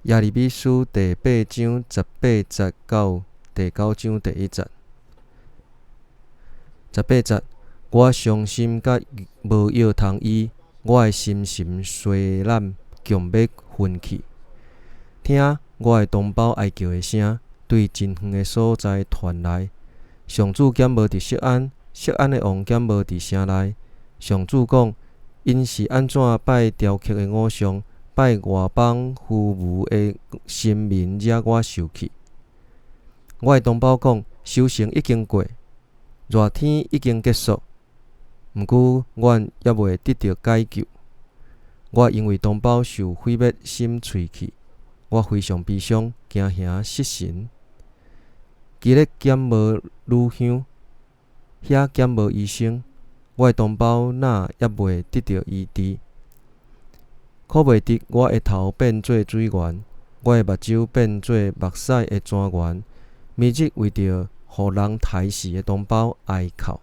耶利米書第八章十八節到第九章第一節。十八節，我傷心甲無藥通醫，我的心神衰懶，強欲昏去。聽我的同胞哀叫的聲，對真遠的所在傳來。上主敢無佇錫安？錫安的王敢無佇城內？上主講：𪜶是按怎拜雕刻的偶像，拜外邦虛無的神明，惹我受氣。我的同胞講：收成已經過，熱天已經結束，毋過阮猶未得著解救。我因為同胞受毀滅，心碎去，我非常悲傷，驚嚇失神。基列敢無乳香？遐敢無醫生？我的同胞哪猶未得著醫治？苦袂得我的頭變做水源，我的目睭變做目屎的泉源，暝日為著予人刣死的同胞哀哭。